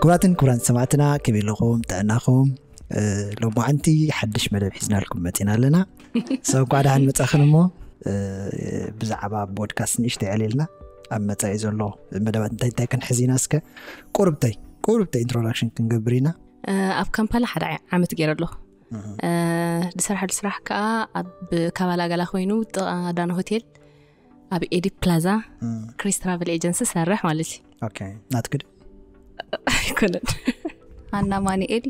ክቡራትን ክቡራን ሰማዕትና፣ ከመይ ኣለኹም? ጥዕናኹም? እ፣ ሎማዓንቲ ሓድሽ መደብ ሒዝናልኩም መፂና ኣለና። ሰብ እንኳዕ ደሓን መፃኽን። እሞ እ፣ ብዛዕባ ፖድካስት ንእሽተይ ኣዕሊልና፣ ኣብ መፃኢ ዘሎ መደባት እንታይ እንታይ ክንሕዝ ኢና? እስከ ቁርብተይ ቁርብተይ ኢንትሮዳክሽን ክንገብር ኢና። እ፣ ኣብ ካምፓላ ሓደ ዓይ- ዓመት ገይረ ኣለኹ። እ፣ ዝሰርሓሉ ስራሕ ከዓ ኣብ ካባላ ገላ ኮይኑ፣ ጥቓ ዳና ሆቴል፣ ኣብ ኤዲት ፕላዛ፣ ክሪስ ትራቨል ኤጀንሲ ሰርሕ ማለት እዩ። ኦኬ። ናትክድ ኣይኮነን። ሃና ማንኤል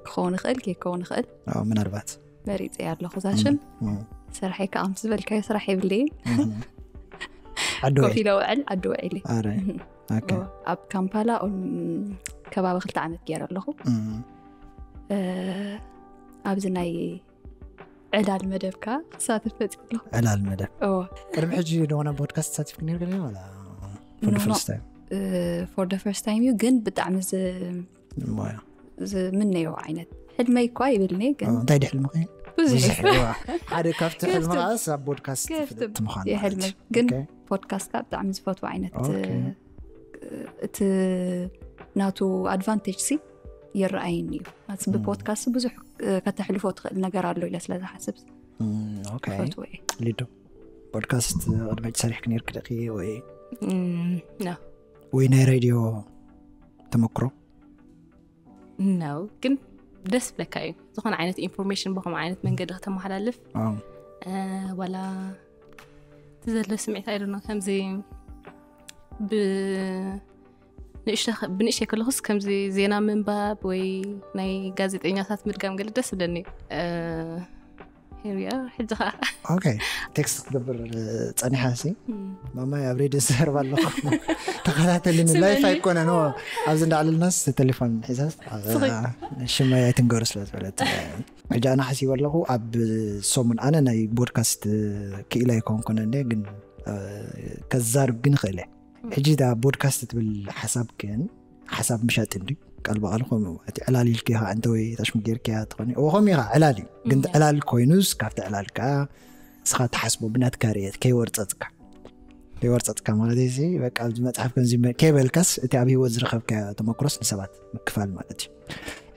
ክኸውን ይኽእል፣ ከይከውን ይኽእል። ምናልባት መሪፀ ኣለኹ እዛ ሽም። ስራሐይ ከዓ ምስ ዝበልካዮ ስራሕ የብለይን። ዓዲ ኮፍ ውዒ ኢለ ውዕል ዓዲ ውዒለ። ኣረ ኦኬ። ኣብ ካምፓላ ኦል- ከባቢ ክልተ ዓመት ገይረ ኣለኹ። ኣብዚ ናይ ዕላል መደብካ ክሳተፍ መፅእ ኣለኹ። ዕላል መደብ እዎ። ቅድሚ ሕጂ ዝኾነ ፖድካስት ተሳቲፍክ ነርክ ወላ No, no. ፈርስት ታይም? For the first time እዩ፣ ግን ብጣዕሚ ዝ- ሞያ ዝምነዮ ዓይነት ሕልመይ እኳ ይብልኒ፣ ግን እንታይ ድሕልምኺ? ብዙሕ ብዙሕ እዋ። ሓደ ካብቲ ክፍቲ- ሕልምኻስ ኣብ ፖድካስት ክፍቲ ፍልጥቲ ምዃን ይሕልም። ማለት እዩ። ግን ኦኬ። ፖድካስት ከዓ ብጣዕሚ ዝፈትዎ ዓይነት ኦኬ። እቲ ናቱ ኣድቫንቴጅ ሲ ይረኣየኒ እዩ። ማለት ብፖድካስት ብዙሕ ከተሕልፎ ትኽእል ነገር ኣሎ ኢለ ስለ ዝሓስብ እም፣ ኦኬ። ፈትዎ እየ። ሊዱ ፖድካስት ቅድሚ ሕጂ ሰሪሕክ ነርክ ደቂ ወይ እም፣ ና ወይ ናይ ሬድዮ ተመክሮ? ነው ግን ደስ ብለካ እዩ። ዝኾነ ዓይነት ኢንፎርሜሽን ብኸም ዓይነት መንገዲ ከተመሓላልፍ ኣዎ። እ፣ ዋላ እቲ ዘሎ ስምዒት ኣይደኖ ከምዚ ብ ንእሽተ- ብንእሽተይ ከለኹስ ከምዚ ዜና ምንባብ ወይ ናይ ጋዜጠኛታት ምድጋም ገለ ደስ ብለኒ። እ፣ here we are፣ ሕጂ ከዓ ኦኬ። ቴክስት ክትገብር ጸኒሓ ሲ እም፣ ማማይ ኣብ ሬድዮ ዝሰርብ ኣለኹ ተኸታተልኒ። ስምዕኒ። ላይፍ ኣይኮነን ዎ። ኣብዚ እንዳዕለልናስ ቴሌፎን ሒዛስ ስኺ። ሽመይ ኣይትንገሩ ስለ ዝበለት ሕጂ ኣነ ሓሲበ ኣለኹ ኣብ ሰሙን ኣነ ናይ ቦድካስት ክኢላ ኣይኮንኩን እንደ ግን እ፣ ከዛርብ ግን ይኽእል እየ። ሕጂ ዳ ቦድካስት ትብል ሓሳብ ግን ሓሳብ ምሻጥ እንዲ ቃል ብቃል ኾኑ እቲ ዕላል ኢልኪ ኢኻ እንተ ወይ ታሽሙ ጌርኪያ ትኾኒ እዎ ኾም ኢኻ ዕላል እዩ ግን እያ። ዕላል ኮይኑስ ካብቲ ዕላል ከዓ እስኻ ትሓስቦ ብናትካ ርእየት ከይወርፀፅካ ከይወርፀፅካ ማለት እዚ በቃ ኣብዚ መፅሓፍ ከምዚ መ- ከይበልካስ እቲ ኣብ ህይወት ዝረኸብካ ተመክሮስ ንሰባት ምክፋል ማለት እዩ።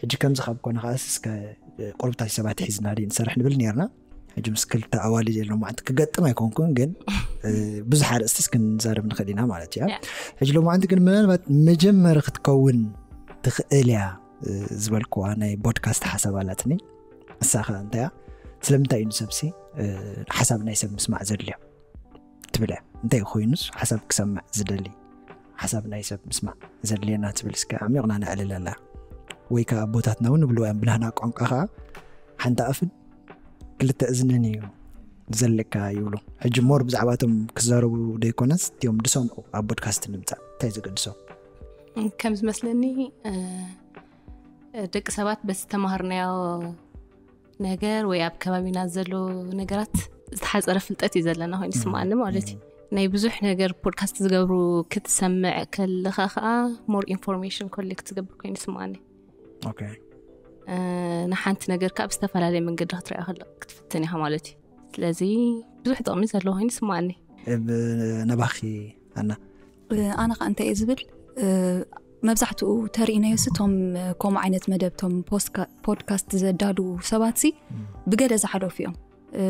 ሕጂ ከምዚ ካብ ኮነ ከዓስ እስከ ቁርብታት ሰባት ሒዝና ዲ ንሰርሕ ንብል ነርና። ሕጂ ምስ ክልተ ኣዋልድ የለ ማዕንቲ ክገጥም ኣይኮንኩን ግን እ፣ ብዙሕ ኣርእስቲ እስክንዛረብ ንኽእል ኢና ማለት እዩ። ያ። ሕጂ ሎማዓንቲ ግን ምናልባት መጀመሪ ክትከውን ትኽእል እያ እ፣ ዝበልክዋ ናይ ቦድካስት ሓሳብ ኣላትኒ። እሳ ኸ እንታይ እያ? ስለምንታይ እዩ ንሰብሲ እ፣ ሓሳብ ናይ ሰብ ምስማዕ ዘድልዮ ትብል እያ። እንታይ ኮይኑስ ሓሳብ ክሰምዕ ዝደሊ ሓሳብ ናይ ሰብ ምስማዕ ዘድልየና ትብል እስከ ዓሚቕና ነዕልለላ። ወይ ከዓ ኣቦታትና እውን ይብልዎ እዮም ብናህና ቋንቋ ከዓ ሓንቲ ኣፍን ክልተ እዝንን እዩ ዘለካ ይብሉ። ሕጂ ሞር ብዛዕባቶም ክዛረቡ ደይኮነስ እቲኦም ዝሰምዑ ኣብ ቦድካስት ንምፃእ እንታይ ዘገድሶም? ከም ዝመስለኒ እ፣ ደቂ ሰባት በዚ ተማሃርናዮ ነገር ወይ ኣብ ከባቢና ዘሎ ነገራት ዝተሓፀረ ፍልጠት እዩ ዘለና ኮይኑ ስምዓኒ ማለት እዩ። ናይ ብዙሕ ነገር ፖድካስት ዝገብሩ ክትሰምዕ ከለኻ ከዓ ሞር ኢንፎርሜሽን ኮሌክት ዝገብር ኮይኑ ስምዓኒ። ኦኬ። እ፣ ንሓንቲ ነገር ከዓ ብዝተፈላለየ መንገዲ ክትሪኣ ከለ ክትፍትን ኢኻ ማለት እዩ። ስለዚ ብዙሕ ጥቕሚ ዘለዎ ኮይኑ ስምዓኒ። ብ- ነባኺ ኣና ኣነ ከዓ እንታይ እየ ዝብል እ፣ መብዛሕትኡ ተርእናዮ ሲ እቶም ከምኡ ዓይነት መደብ እቶም ፖስካ- ፖድካስት ዘዳልዉ ሰባት ሲ ብገለ ዝሓለፉ እዮም። እ፣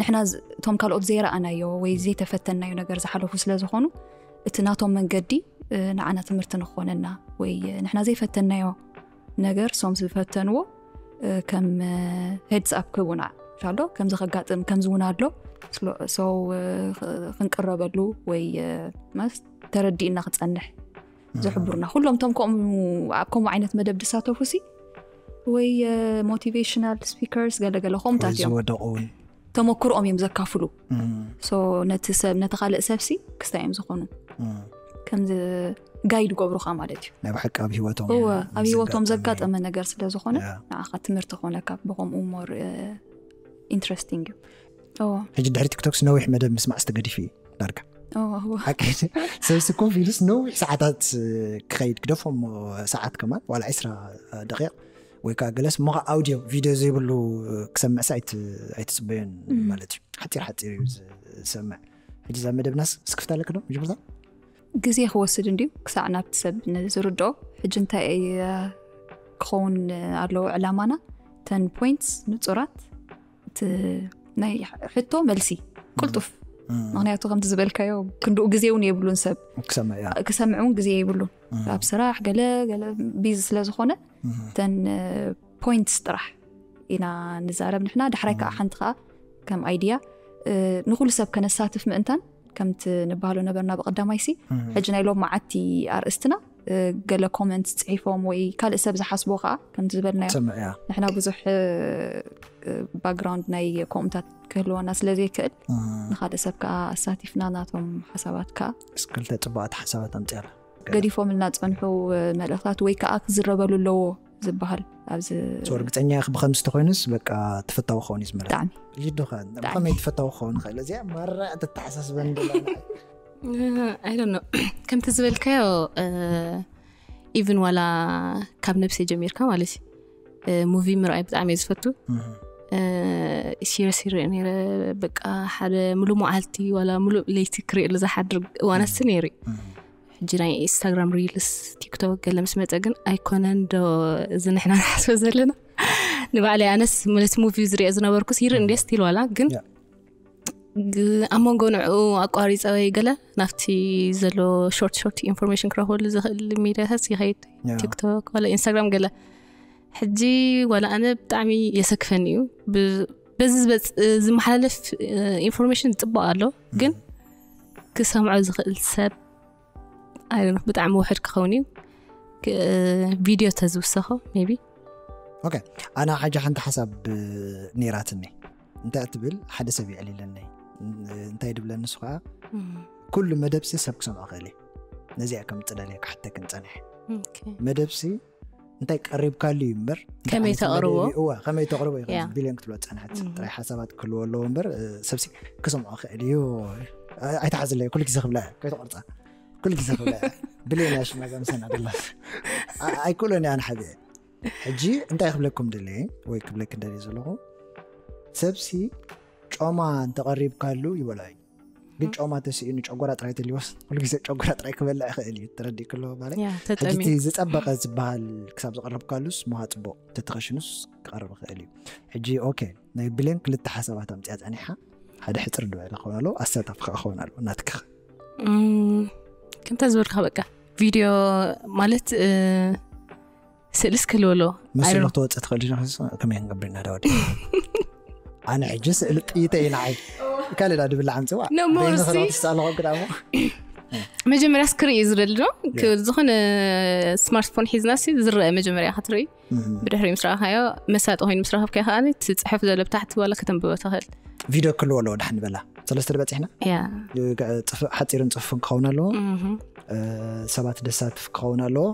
ንሕና ዝ- እቶም ካልኦት ዘይረኣናዮ ወይ ዘይተፈተናዮ ነገር ዝሓለፉ ስለ ዝኾኑ እቲ ናቶም መንገዲ እ፣ ንዓና ትምህርቲ ንኾነና ወይ ንሕና ዘይፈተናዮ ነገር ሶም ዝፈተንዎ እ፣ ከም ሄድስ ኣፕ ክህቡና ኣሎ ከምዚ ከጋጥም ከምዚ እውን ኣሎ ስሎ- so እ፣ ኽ- ክንቅረበሉ ወይ እ፣ ማለት ተረዲእና ክፀንሕ ዝሕብሩና ኩሎም እቶም ከምኡ ኣብ ከምኡ ዓይነት መደብ ዝሳተፉ ሲ ወይ ሞቲቬሽናል ስፒከርስ ገለገለ ከምታት ወይ እዮም ዝወደቑ እውን ተመክሮኦም እዮም ዘካፍሉ እም፣ so ነቲ ሰብ ነቲ ካልእ ሰብሲ ክስታይ እዮም ዝኾኑ እም። ከምዚ ጋይድ ገብሩኻ ማለት እዩ ናይ ብሓቂ ኣብ ህይወቶም እወ ኣብ ህይወቶም ዘጋጠመ ዘጋጠመ ነገር ስለ ዝኾነ ያ። ንዓኻ ትምህርቲ ክኾነካ ብኸምኡ ሞር ኢንትረስቲንግ እዩ እወ ሕጂ ድሕሪ ቲክቶክስ ነዊሕ መደብ ምስማዕ ዝተገዲፉ እዩ ዳርጋ እወ እወ ሓቂ ሰብሲ ኮፍ ኢሉስ ነዊሕ ሰዓታት ክኸይድ ክደፎም ሰዓት ከማን ዋላ ዕስራ ደቂቕ ወይ ከዓ ገለስ እሞ ከዓ ኣውዲዮ ቪድዮ ዘይብሉ ክሰምዕስ ኣይት- ኣይትፅበዮን ማለት እዩ ሓፂር ሓፂር እዩ ዝሰምዕ ሕጂ እዛ መደብናስ ስክፍት ኣለክ ዶ መጀመርታ ግዜ ክወስድ እንድዩ ክሳዕ ናብቲ ሰብ ንዝርድኦ። ሕጂ እንታይ ክኸውን ኣለዎ ዕላማና? ተን ፖይንትስ ንጹራት፣ እቲ ናይ ሕቶ መልሲ ቅልጡፍ። ምክንያቱ ከምቲ ዝበልካዮ ክንድኡ ግዜ እውን የብሉን ሰብ ክሰምዕ እያ ክሰምዕ እውን ግዜ የብሉን። ኣብ ስራሕ ገለ ገለ ቢዚ ስለ ዝኾነ ተን ፖይንትስ ጥራሕ ኢና ንዛረብ ንሕና። ዳሕራይ ከዓ ሓንቲ ከዓ ከም ኣይድያ ንኩሉ ሰብ ከነሳትፍ ምእንታን ከምቲ ንባህሎ ነበርና ብቐዳማይ ሲ ሕጂ ናይ ሎም መዓቲ ኣርእስትና ገለ ኮመንት ጽሒፎም ወይ ካልእ ሰብ ዝሓስቦ ከዓ ከምቲ ዝበልናዮ ሰምዕ እያ ንሕና ብዙሕ ባክግራውንድ ናይ ከምኡታት ክህልወና ስለ ዘይክእል ንካልእ ሰብ ከዓ ኣሳቲፍና ናቶም ሓሳባት ከዓ ክልተ ፅቡቃት ሓሳባት ኣምፅኣላ ገዲፎምልና ዝፀንሑ መልእክታት ወይ ከዓ ክዝረበሉ ኣለዎ ዝበሃል ኣብዚ ርግፀኛ ኢኺ ብከምዚ ተኮይኑስ በቃ ተፈታዊ ክኸውን እዩ ዝመረፅ ብጣዕሚ ሊዱ ከ ብከመይ ተፈታዊ ክኸውን ይኽእል እዚኣ ማራ ተተሓሳስበን ደላ ኣይዶኖ ከምቲ ዝበልካዮ ኢቭን ዋላ ካብ ነብሰይ ጀሚርካ ማለት እዩ ሙቪ ምርኣይ ብጣዕሚ እየ ዝፈቱ ሲሪስ ይርኢ ነይረ በቃ ሓደ ሙሉእ መዓልቲ ዋላ ሙሉእ ለይቲ ክርእየሉ ዝሓድር እዋናት ነይሩ እዩ ሕጂ ናይ ኢንስታግራም ሪልስ ቲክቶክ ገለ ምስ መፀ ግን ኣይኮነን ዶ እዚ ንሕና ንሓስበ ዘለና ንባዕለይ ኣነስ ማለት ሙቪ ዝሪኦ ዝነበርኩስ ይርኢ እንደ ስቲል ዋላ ግን ያ። ግ- ኣብ መንጎ ንዕኡ ኣቋሪፀ ወይ ገለ ናብቲ ዘሎ ሾርት ሾርት ኢንፎርሜሽን ክረኽበሉ ዝኽእል ሚዲያታት ይኸይድ ያ። ቲክቶክ ዋላ ኢንስታግራም ገለ ሕጂ ዋላ ኣነ ብጣዕሚ የሰክፈኒ እዩ ብ- በዚ ዝበፅ- ዝመሓላለፍ ኢንፎርሜሽን ፅቡቅ ኣሎ ግን ክሰምዖ ዝኽእል ሰብ ኣይ ብጣዕሚ ውሕድ ክኸውን እዩ ክ- ቪድዮ ተዝውሰኾ ሜቢ ኣና ሓጂ ሓንቲ ሓሳብ ነይራትኒ እንታይ ትብል ሓደ ሰብ ይዕሊለኒ እንታይ ድብለኒ ንሱ ከዓ ኩሉ መደብሲ ሰብ ክሰምዖ ክእል እዩ ነዚኣ ከም ፅደልየ ክሓተክን ፀኒሐ መደብሲ እንታይ ቀሪብካሉ እዩ እምበር እንታይ ከመይ ዓይነት ተቕርቦ? መደብ እዩ? እወ ከመይ ተቕርቦ እዩ ያ። ቢልዮን ክትብሎ ፀንሐት ጥራይ ሓሳባት ክህልዎ ኣለዎ እምበር እ፣ ሰብሲ ክሰምዖ ክእል እዩ እ፣ ኣይትሓዝለይ ኩሉ ግዜ ክብላ እያ ከይተቆርፃ ኩሉ ግዜ ክብላ እያ ብልዮን እያ ሽማ እዛ ምሳና ደላ ኣ- ኣይክእሎን እያ ንሓደ ሕጂ እንታይ ክብለኩም ደለየ ወይ ክብለክ ደልየ ዘለኹ ሰብሲ ጮማ እንተቐሪብካሉ ይበላ እዩ ግን ጮማ ተስኢኑ ጨጎራ ጥራይ ተልዮስ ኩሉ ግዜ ጨጎራ ጥራይ ክበልዕ ይኽእል እዩ ተረዲእ ክሎ ማለት ያ ሕጂ ተጠሚ እቲ ዝፀበቐ ዝበሃል ክሳብ ዝቐረብካሉስ ምሃ ፅቡቕ ተተኸሽኑስ ክቐርብ ይኽእል እዩ ሕጂ ኦኬ ናይ ብሌን ክልተ ሓሳባት ኣምፅያ ፀኒሓ ሓደ ሕፅር ድበለ ክኸውን ኣለዎ ኣሳታፍ ከዓ ክኸውን ኣለዎ ናትክኸ እም፣ ከምታ ዝበልካ በቃ ቪድዮ ማለት እ፣ ስእልስ ክህልዎ ኣለዎ መስሎ ኣይዶኖ። ክትወፅእ ትኽእል ዲኻ ከመይ ክንገብር ኢና ዳወዲ ኣነ ሕጂ ስእሊ ጥይተ እዩ ንዓይ ካልእ ዳ ድብላ ዓምፅዋ No more በይንኸ ሲ። ክትስኣል ኾንክ ዳሞ መጀመርያ ስክሪ እዩ ዝደሊ ዶ ክ- ዝኾነ ስማርትፎን ሒዝና ሲ ዝረአ መጀመርያ ክትርኢ ብድሕሪ ምስ ረኣኻዮ መሳጢ ኮይኑ ምስ ረኸብካዮ ከዓ እቲ ፅሑፍ ዘሎ ብታሕቲ ዋላ ከተንብቦ ትኽእል ቪድዮ ክህልዎ ኣለዎ ዳሕኒ በላ ሰለስተ በፂሕና ያ ጽፍ- ሓፂርን ፅፉን ክኸውን ኣለዎ እህ። እ፣ ሰባት ደሳትፍ ክኸውን ኣለዎ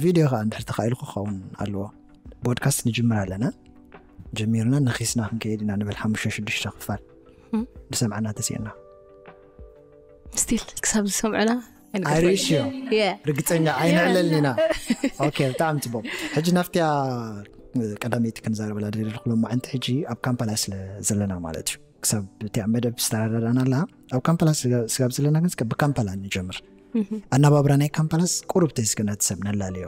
ቪድዮ ከዓ እንድሕር ተኻኢልኩ ክኸውን ኣለዎ ቦድካስት ንጅምር ኣለና ጀሚርና ነኺስና ክንከይድ ኢና ንብል ሓሙሽተ ሽዱሽተ ክፋል እም። ንሰምዓና ተሲእና ስቲል ክሳብ ዝሰምዑና ኣሪሽዮ የ ርግፀኛ ኣይንዕለልን ኢና ኦኬ ብጣዕሚ ፅቡቅ ሕጂ ናፍቲያ ቀዳመይቲ ክንዛረበላ ደለኹ ሎማዓንቲ ሕጂ ኣብ ካምፓላ ስለ ዘለና ማለት እዩ ክሳብ እቲኣ መደብ ዝተረዳዳና ኣላ ኣብ ካምፓላ ስጋ- ስጋብ ዘለና ግን እስከ ብካምፓላ ንጀምር ኣናባብራ ናይ ካምፓላስ ቁሩብ ተይስከ ነቲ ሰብ ነላለዮ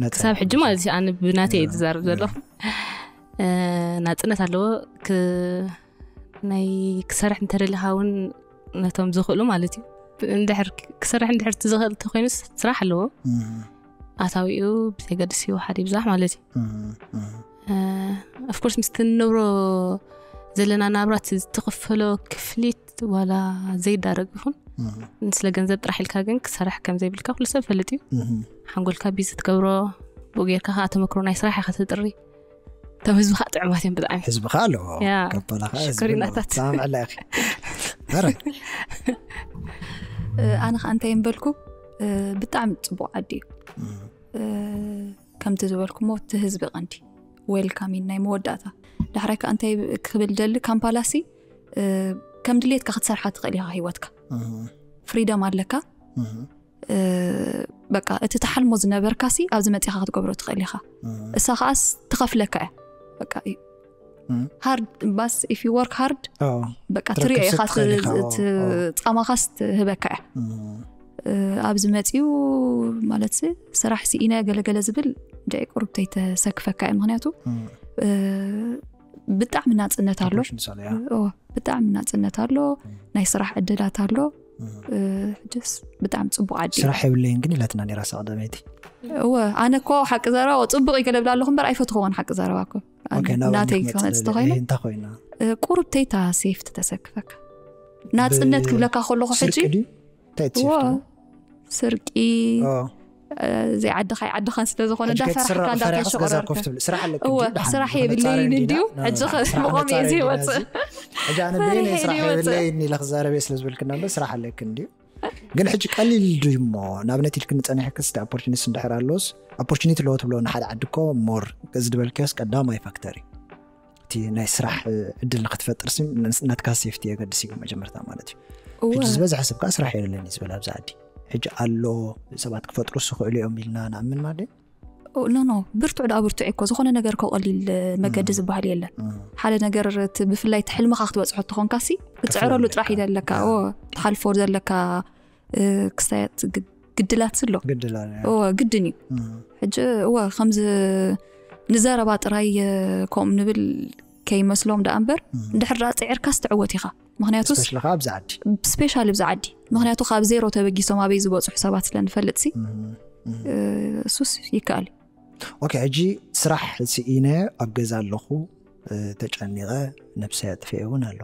ነቲ ክሳብ ሕጂ ማለት እዩ ኣነ ብናተይ እየ ዝዛረብ ዘለኹ እ፣ ናፅነት ኣለዎ ክ- ናይ ክሰርሕ እንተደሊኻ እውን ነቶም ዝኽእሉ ማለት እዩ እንድሕር ክሰርሕ እንድሕር እቲ ዝኽእል እንተኮይኑ ስራሕ ኣለዎ እም፣ ኣታዊኡ ብዘይገድስ እዩ ሓደ ይብዛሕ ማለት እዩ እም፣ እም። ኦፍኮርስ ምስቲ ንነብሮ ዘለና ናብራ እቲ ዝተኸፈሎ ክፍሊት ዋላ ዘይዳረግ ይኹን እም፣ ስለ ገንዘብ ጥራሕ ኢልካ ግን ክሰርሕ ከም ዘይብልካ ኩሉ ሰብ ፈልጥ እዩ እም። ሓንጎልካ ቢዚ ትገብሮ ብኡ ጌርካ ከዓ ተመክሮ ናይ ስራሕ ኢኻ ትጥሪ እቶም ህዝቢ ከዓ ጥዑማት እዮም ብጣዕሚ ህዝቢ ከዓ ኣለዎ ያ። ካምፓላ ከዓ ህዝቢ ሽኮሪናታት። ኣለዎ። ሰማምዐላ ኢኺ ኧረ እ፣ ኣነ ከዓ እንታይ እምበልኩ እ፣ ብጣዕሚ ፅቡቅ ዓዲ እዩ እ፣ ከምቲ ዝበልኩሞ እቲ ህዝቢ ቀንዲ ዌልካሚን ናይ መወዳእታ ዳሕራይ ከዓ እንታይ ክብል ደሊ ካምፓላሲ እ፣ ከም ድሌትካ ክትሰርሓ ትኽእል ኢኻ ህይወትካ እም፣ ፍሪደም ኣለካ እም፣ እ፣ በቃ እቲ ተሓልሞ ዝነበርካሲ ኣብዚ መፂኻ ክትገብሮ ትኽእል ኢኻ እም። እሳ ከዓስ ትኸፍለካ እያ በቃ እም። ሃርድ ባስ if you work hard ኣዎ። በቃ ትረክብ ትሪኦ ሰብ ኢኻ ትኽእል ኢኻ፣ እቲ ፃማኻስ ትህበካ እያ እም፣ ኣብዚ መፅኡ ማለት ስራሕ ስኢነ ገለገለ ዝብል ደቂ ቁርብተይ ተሰክፈካ እዩ። ምክንያቱ ብጣዕሚ ናፅነት ኣሎ። ብጣዕሚ ናፅነት ኣሎ። ናይ ስራሕ ዕድላት ኣሎ። ሕጅስ ብጣዕሚ ፅቡቅ ዓዲ። ስራሕ የብለይን ግን ኢላትና ነራ ሳቅደመይቲ። እወ ኣነ እኮ ሓቂ ዘረባ ፅቡቅ ይገለብላ ኣለኹ እምበር ኣይፈትኽዎን ሓቂ ዘረባ እኮ። ናተይ ክመፅእ ተኮይነ ቁርብተይ ታ ሴፍቲ ተሰክፈካ ናፅነት ክብለካ ከለኹ ሕጂ ስርቂ ዘይዓድኻ ይዓድኻን ስለ ዝኾነ እንዳፈራሕካ እንዳተሸቆረርካ ስራሕ የብለይን እንድዩ። ሕጂ ብቆም እየ ዘይወፅእ። ስራሕ የብለይን ኢለ ክዛረበ ስለ ዝበልክና ስራሕ ኣለክ እንድዩ። ግን ሕጂ ቀሊል ድዩ እሞ ንኣብነት ኢልክኒ ጸኒሕክስ እቲ ኦፖርቹኒስት እንድሕር ኣሎስ ኦፖርቹኒቲ ኣለዎ ትብሎ ንሓደ ዓዲ እኮ ሞር እዚ ዝበልክዮስ ቀዳማይ ፋክተር እዩ። እቲ ናይ ስራሕ ዕድል ንክትፈጥር ሲ ናትካ ሴፍቲ የገድስ እዩ መጀመርታ ማለት እዩ። ሕጂ ዝበዝሐ ሰብ ከዓ ስራሕ የለኒ ዝበል ኣብዚ ዓዲ ሕጂ ኣሎ ሰባት ክፈጥሩ ስኽእሉ እዮም ኢልና ንኣምን ማለት እዩ። ኖ ኖ ብርቱዕ ደኣ ብርቱዕ እኮ ዝኾነ ነገር ከቀሊል መገዲ ዝበሃል የለን። ሓደ ነገር ብፍላይ ሕልምኻ ክትበፅሖ ተኾንካ ሲ ክትፅዕረሉ ጥራሕ እዩ ዘለካ። ትሓልፎ ዘለካ ክስታያት ግድላት ስሎ ግድን እዩ። ሕጂ እወ ከምዚ ንዘረባ ጥራይ ከምኡ ንብል ከይመስሎም ደኣ እምበር እንድሕር ደኣ ፅዒርካስ ትዕወት ኢኻ። ምክንያቱ ኣብዚ ዓዲ ስፔሻሊ ኣብዚ ዓዲ ምክንያቱ ካብ ዜሮ ተበጊሶም ኣበይ ዝበፅሑ ሰባት ስለ ንፈልጥ ሲ እሱስ ይከኣል እዩ። ኦኬ ሕጂ ስራሕ ስኢነ ኣብ ገዛ ኣለኹ ተጨኒቐ ነብሰይ ኣጥፍኤ እውን ኣሎ።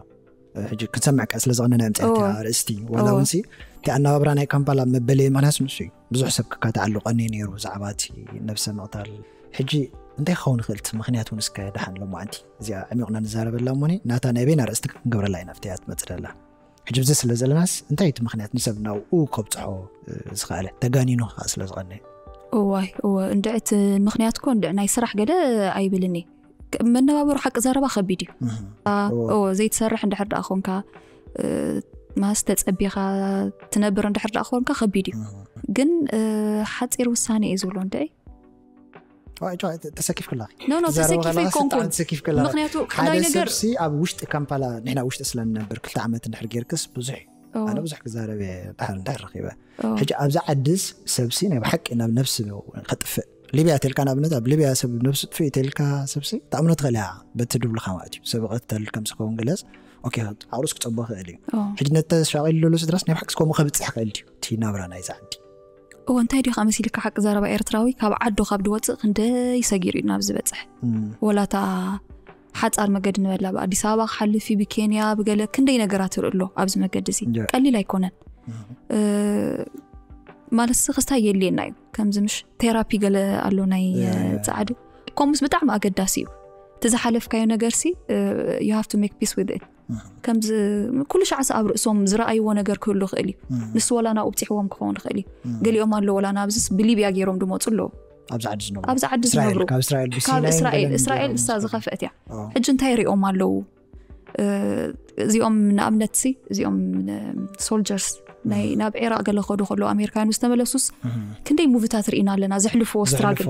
ሕጂ ክትሰምዕ ከ ስለ ዝቐነና ምፅኣት ኣርእስቲ ዋላ እውን ሲ እቲ ኣነባብራ ናይ ካምፓላ መበለየ ምክንያት ንሱ እዩ። ብዙሕ ሰብ ክካተዓሉ ቀኒ ነይሩ ብዛዕባ እቲ ነብሰ ምቕታል። ሕጂ እንታይ ክኸውን ይኽእል እቲ ምክንያት እውን እስከ ደሓን ሎማዓንቲ እዚኣ ዕሚቕና ንዛረበላ እሞኒ ናታ ናይ በይና ኣርእስቲ ክንገብረላ ኢና ኣብቲ እያ ትመፅእ ዘላ። ሕጂ ብዚ ስለ ዘለናስ እንታይ እቲ ምክንያት ንሰብ ናብኡ ከብፅሖ ዝኽኣለ ተጋኒኑ ከዓ ስለ ዝቐነ? እዋይ እወ እንድዒ እቲ ምክንያት እኮ እንድዒ ናይ ስራሕ ገለ ኣይብልን እየ። መነባበሩ ሓቂ ዘረባ ከቢድ እዩ። ዘይትሰርሕ እንድሕር ደኣ ኮንካ ማስ ተፀቢኻ ትነብር እንድሕር ደኣ ኮንካ ከቢድ እዩ። ግን ሓፂር ውሳኔ እየ ዝብሎ እንድዒ ተሰኪፍክላ ተሰኪፈ ይኮንኩን። ምክንያቱ ናይ ነገር ኣብ ውሽጢ ካምፓላ ንሕና ውሽጢ ስለ ንነብር ክልተ ዓመት እንድሕር ጌርክስ ብዙሕ ኣነ ብዙሕ ክዛረብ እየ ድሓር እንድሕር ረኪበ። ሕጂ ኣብዚ ዓድስ ሰብሲ ናይ ብሓቂ ናብ ነብሲ ከጥፍእ ሊብያ ተልካ ንኣብነት ኣብ ሊብያ ሰብ ነብሲ ጥፍእ ተልካ ሰብሲ ተኣምኖ ትኽእል እያ። በቲ ድብልካ ማለት እዩ ሰብ ቀተል ከምዚ ከውን ገለስ ኦኬ ዓቅሉስ ክፀቦ ክእል እዩ። ሕጂ ነተሻቂሉ ዘሎ ስድራስ ናይ ብሓቂ ከምኡ ከብፅሕ ክእል ድዩ እቲ ናብራ ናይዚ ዓዲ? እወ እንታይ ድዩ ከመሲልካ ሓቂ ዘረባ ኤርትራዊ ካብ ዓዱ ካብ ድወፅእ ክንደይ ሰጊሩ እዩ ናብ ዝበፅሕ። ወላታ ሓፃር መገዲ ንበላ ብኣዲስ ኣበባ ክሓልፍ እዩ ብኬንያ ብገለ ክንደይ ነገራት ይርኢ ኣሎ ኣብዚ መገዲ እዚ ቀሊል ኣይኮነን። ማለት ሲ ክስታይ የድልየና እዩ ከምዚ ምሽ ቴራፒ ገለ ኣሎ ናይ ፃዕዲ ከምኡስ ብጣዕሚ ኣገዳሲ እዩ። እቲ ዝሓለፍካዮ ነገር ሲ you have to make peace with it። ከምዚ ኩሉ ሻዕ ሲ ኣብ ርእሶም ዝረኣይዎ ነገር ክህሉ ይኽእል እዩ። ንሱ ወላ ናብኡ ብፂሕዎም ክኸውን ይኽእል እዩ። ገሊኦም ኣሎ ወላ ናብዚስ ብሊብያ ገይሮም ድመፁ ኣለዉ። ኣብዚ ዓዲ ዝነብሩ ኣብዚ ዓዲ ዝነብሩ ካብ እስራኤል እስራኤል እሳ ዝኸፍአት እያ። ሕጂ እንታይ ሪኦም ኣለዉ? እዚኦም ንኣብነት ሲ እዚኦም ሶልጀርስ ናይ ናብ ዒራቅ ገለ ከዱ ከለዉ ኣሜሪካውያን ዝተመለሱስ ክንደይ ሙቪታት ርኢና ኣለና ዘሕልፍዎ ስትራግል።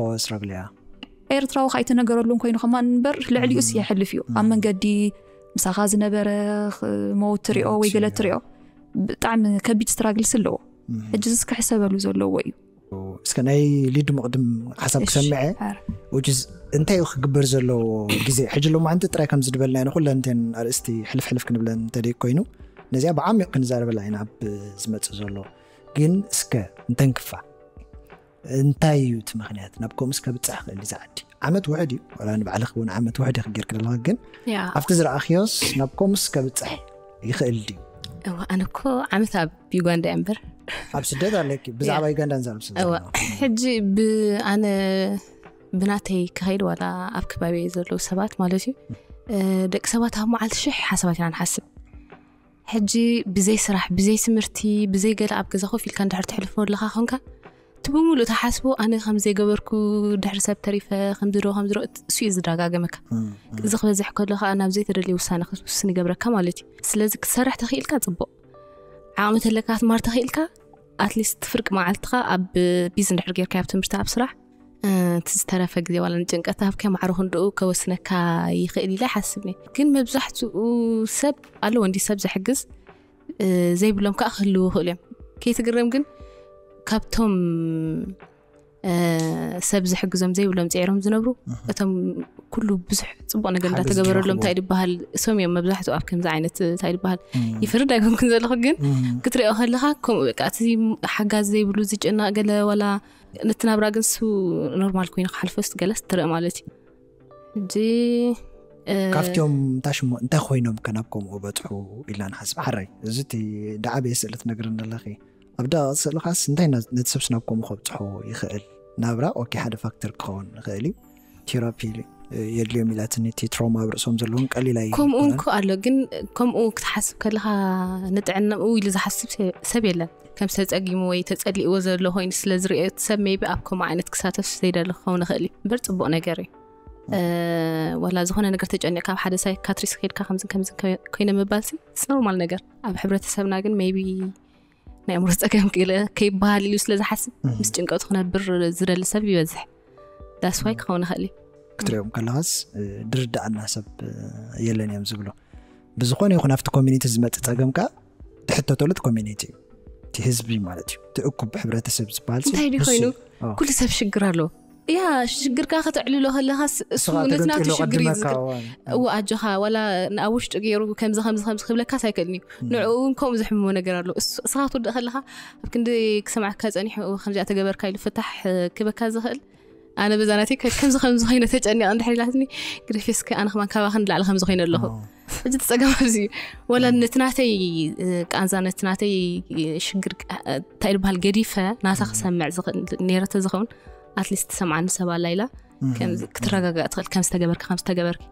ኤርትራዊ ከይተነገረሉን ኮይኑ ከማን እምበር ልዕሊኡስ የሕልፍ እዩ ኣብ መንገዲ ምሳኻ ዝነበረ መውት ትሪኦ ወይ ገለ ትሪኦ ብጣዕሚ ከቢድ ስትራግልስ ኣለዎ። ሕጂ ዝስ ክሕሰበሉ ዘለዎ እዩ። እስከ ናይ ሊዱ መቕድም ሓሳብ ክሰምዐ እንታይ እዩ ክግበር ዘለዎ ግዜ ሕጂ ሎማዓንቲ ጥራይ ከም ዝድበልና ኢና ኩለን እተን ኣርእስቲ ሕልፍ ሕልፍ ክንብለን እንተደይ ኮይኑ ነዚኣ ብዓሚቕ ክንዛረበላ ኢና ኣብ ዝመፅእ ዘሎ። ግን እስከ እንተንክፋ እንታይ እዩ እቲ ምክንያት ናብ ከምኡስ ከብፅሕ ክእል እዚ ዓዲ? ዓመት ውሕድ እዩ ዋላ ንባዕልክ እውን ዓመት ውሕድ ኢክ ጌርክ ዘለካ ግን ኣብቲ ዝረኣክዮስ ናብ ከምኡስ ከብፅሕ ይኽእል ድዩ? እዋ ኣነ እኮ ዓመት ኣብ ዩጋንዳ እያ እምበር ኣብ ስደት ኣለኪ ብዛዕባ ዩጋንዳ ንዛረብ ስለ ዘለና ሕጂ ብኣነ ብናተይ ክኸይድ ዋላ ኣብ ከባቢ ዘለዉ ሰባት ማለት እዩ ደቂ ሰባት ኣብ መዓልቲ ሽሕ ሓሳባት ኢና ንሓስብ ሕጂ ብዘይ ስራሕ ብዘይ ትምህርቲ ብዘይ ገለ ኣብ ገዛ ኮፍ ኢልካ እንድሕር ትሕልፎ ኣለኻ ኮንካ እቲ ብምሉእ ተሓስቦ ኣነ ከም ዘይገበርኩ ድሕሪ ሰብ ተሪፈ ከምዚ ዶ ከምዚ ዶ እሱ እዩ ዝደጋገመካ እዚ ክበዝሕ ከሎ ከዓ ናብ ዘይተደልየ ውሳነ ክትውስን ይገብረካ ማለት እዩ ስለዚ ክትሰርሕ ተኽኢልካ ፅቡቅ ዓቕሚ ተለካ ክትማር ተኽኢልካ ኣትሊስት ፍርቂ መዓልትኻ ኣብ ቢዚ እንድሕር ጌርካ ኣብ ትምህርቲ ኣብ ስራሕ እቲ ዝተረፈ ግዜ ዋላ ንጭንቀት ሃብካዮ ማዕረ ክንድኡ ከወስነካ ይኽእል ኢለ ይሓስብ እየ ግን መብዛሕትኡ ሰብ ኣለዎ እንዲ ሰብ ዘሕግዝ ዘይብሎም ከዓ ክህልዉ ይኽእሉ እዮም ከይትግረም ግን ካብቶም ሰብ ዝሕግዞም ዘይብሎም ፅዒሮም ዝነብሩ፣ እቶም ኩሉ ብዙሕ ፅቡቅ ነገር እንዳተገበረሎም እንታይ ድበሃል፣ እሶም እዮም መብዛሕትኡ ኣብ ከምዚ ዓይነት እንታይ ድበሃል፣ ይፈርድ ኣይኮንኩን ዘለኹ፣ ግን ክትሪኦ ከለካ ከምኡ በቃ እቲ ሓጋዝ ዘይብሉ ዝጭነቅ ገለ ዋላ ነቲ ናብራ ግን ሱ ኖርማል ኮይኑ ክሓልፈስ ገለስ ትርኢ ማለት እዩ። ሕጂ ካብቲኦም እንታይ ሽሞ እንታይ ኮይኖም ከናብ ከምኡ በፅሑ ኢልና ንሓስብ። ሓራይ እዚ እቲ ደዓበየ ስእሊ ትነግርኒ ኣለኺ። ኣብ ደቃቕ ስእልኻስ እንታይ ነቲ ሰብስ ናብ ከምኡ ከብፅሖ ይኽእል? ናብራ ኦኬ ሓደ ፋክተር ክኸውን ይኽእል እዩ። ቴራፒ የድልዮም ኢላትኒ። እቲ ትሮማ ኣብ ርእሶም ዘለዎም ቀሊል ኣይ ከምኡ እንኮ ኣሎ፣ ግን ከምኡ ክትሓስብ ከለካ ንጥዕናኡ ኢሉ ዝሓስብ ሰብ የለን። ከም ዝተፀጊሙ ወይ ተፀሊእዎ ዘሎ ኮይኑ ስለ ዝሪኦ እቲ ሰብ ሜቢ ኣብ ከምኡ ዓይነት ክሳተፍ ዘይደሊ ክኸውን ይኽእል እዩ። እምበር ፅቡቅ ነገር እዩ። ዋላ ዝኾነ ነገር ተጨኒቕካ ኣብ ሓደ ሳይካትሪስት ከይድካ ከምዚ ከምዚ ኮይነ ምባልሲ ኖርማል ነገር። ኣብ ሕብረተሰብና ግን ሜቢ ናይ ኣእምሮ ፀገም ክኢለ ከይበሃል ኢሉ ስለ ዝሓስብ ምስ ጭንቀቱ ክነብር ዝደሊ ሰብ ይበዝሕ። ዳስዋይ ክኸውን ይኽእል እዩ። ክትሪኦም ከለኻስ ድርዳኣና ሰብ የለን እዮም ዝብሉ። ብዝኾነ ይኹን ኣብቲ ኮሚኒቲ ዝመፅእ ፀገም ከዓ ድሕተተሉ እቲ ኮሚኒቲ እዩ፣ እቲ ህዝቢ ማለት እዩ። እቲ እኩብ ሕብረተሰብ ዝበሃል እንታይ ድዩ ኮይኑ ኩሉ ሰብ ሽግር ኣለዎ። ያ ሽግርካ ከተዕልሎ ከለኻስ እሱ ነቲ ናቱ ሽግር እዩ ዝብል። እዎ ኣጆኻ ዋላ ኣብ ውሽጢ ገይሩ ከምዚ ከምዚ ከምዚ ክብለካስ ኣይክእልን እዩ። ንዕኡ እውን ከምኡ ዝሕምሞ ነገር ኣሎ። እስኻ ክትወድእ ከለኻ ኣብ ክንዲ ክሰምዓካ ፀኒሑ ከምዚኣ ተገበርካ ኢሉ ፍታሕ ክበካ ዝኽእል ኣነ በዛ ናተይ ከምዚ ከምዚ ኮይነ ተጨኒቐ እንድሕር ኢላትኒ ግደፊ እስከ ኣነ ከማን ካባኺ ንላዕሊ ከምዚ ኮይነ ኣለኹ። ሕጂ እቲ ፀገም ኣብዚ እዩ። ወላ ነቲ ናተይ ቃንዛ ነቲ ናተይ ሽግር እንታይ ዝበሃል ገዲፈ ናታ ክሰምዕ ነይረ ተዝኸውን ኣትሊስት ትሰምዓኒ ሰብ ኣላ ኢላ ክትረጋጋእ ትኽእል ከም ዝተገበርኪ ከም ዝተገበርኪ።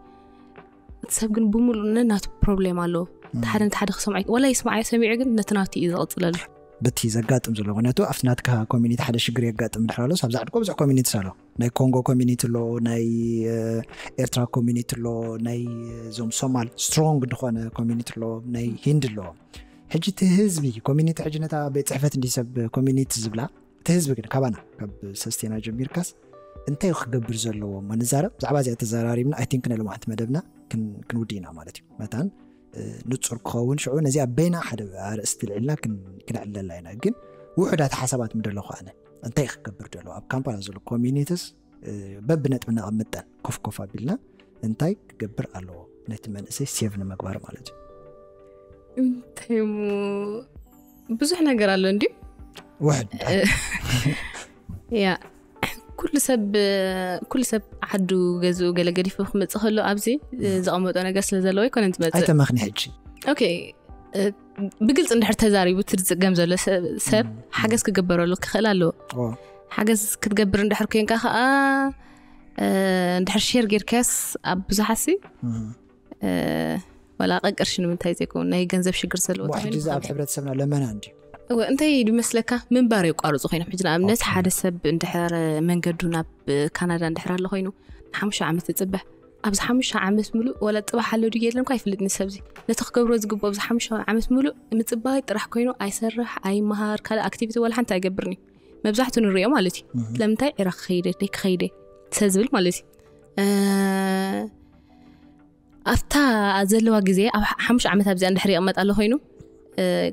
እቲ ሰብ ግን ብምሉእ ነናቱ ፕሮብሌም ኣለዎ። እቲ ሓደ ነቲ ሓደ ክሰምዖ ወላ ይስምዓዮ ሰሚዑ ግን ነቲ ናቱ እዩ ዝቕፅለሉ። በቲ ዘጋጥም ዘሎ ምክንያቱ ኣብቲ ናትካ ኮሚኒቲ ሓደ ሽግር የጋጥም ድሕር ኣሎ ሳብ ዛዕድኮ ብዙሕ ኮሚኒቲ ኣሎ። ናይ ኮንጎ ኮሚኒቲ ኣሎ፣ ናይ ኤርትራ ኮሚኒቲ ኣሎ፣ ናይ እዞም ሶማል ስትሮንግ ዝኾነ ኮሚኒቲ ኣሎ፣ ናይ ሂንድ ኣሎ። ሕጂ እቲ ህዝቢ ኮሚኒቲ ሕጂ ነታ ቤት ፅሕፈት እንዲ ሰብ ኮሚኒቲ ዝብላ እቲ ህዝቢ ግን ካባና ካብ ሰስቴና ጀሚርካስ እንታይ ክገብር ዘለዎ ንዛረብ። ብዛዕባ እዚኣ ተዘራሪብና ኣይ ቲንክ ንልምዓት መደብና ክንውዲ ኢና ማለት እዩ። መታን ንፁር ክኸውን ሽዑ ነዚኣ በይና ሓደ ኣርእስቲ ልዕልና ክነዕለላ ኢና። ግን ውሑዳት ሓሳባት ምደለኹ ኣነ እንታይ ክገብር ደለዎ ኣብ ካምፓላ ዘሎ ኮሚኒቲስ በብነጥቢ ነቐምጠን ኮፍ ኮፍ ኣቢልና እንታይ ክገብር ኣለዎ ነቲ መንእሰይ ሴቭ ንምግባር ማለት እዩ። እንታይ እሞ ብዙሕ ነገር ኣሎ እንድዩ። ውሕድ ያ ኩሉ ሰብ ኩሉ ሰብ ዓዱ ገዝኡ ገለ ገዲፉ ክመፅእ ከሎ ኣብዚ ዘቐመጦ ነገር ስለ ዘለዎ ኣይኮነን ዝመፅእ። ኣይተመኽኒ ሕጂ። ኦኬ ብግልፂ እንድሕር ተዛሪቡ እቲ ዝፅገም ዘሎ ሰብ ሓገዝ ክግበረሉ ክኽእል ኣለዎ። ሓገዝ ክትገብር እንድሕር ኮንካ ከዓ እንድሕር ሼር ጌርካስ ኣብ ብዙሓሲ ዋላ ቀቅርሺ ንምንታይ ዘይኮን ናይ ገንዘብ ሽግር ዘለዎ ሕጂ ኣብ ሕብረተሰብና ለመና እንዲ እወ እንታይ ይመስለካ ምንባር የቋርፁ ኮይኖም ሕጂ ንኣብነት ሓደ ሰብ እንድሕር መንገዱ ናብ ካናዳ እንድሕር ኣሎ ኮይኑ ንሓሙሽተ ዓመት ትፅበ ኣብዚ ሓሙሽተ ዓመት ሙሉእ ወላ ፅባሕ ኣሎ ድዩ የለን እኳ ኣይፍልጥኒ ሰብዚ ነቲ ክገብሮ ዝግብኦ ኣብዚ ሓሙሽተ ዓመት ሙሉእ ምፅባይ ጥራሕ ኮይኑ ኣይሰርሕ ኣይመሃር ካልእ ኣክቲቪቲ ወላ ሓንቲ ኣይገብርን እዩ መብዛሕቱ ንሪኦ ማለት እዩ ስለምንታይ ዕረ ክኸይደ ደይ ክኸይደ ሰዝብል ማለት እዩ ኣብታ ዘለዋ ግዜ ኣብ ሓሙሽተ ዓመት ኣብዚኣ እንድሕር ይቕመጥ ኣሎ ኮይኑ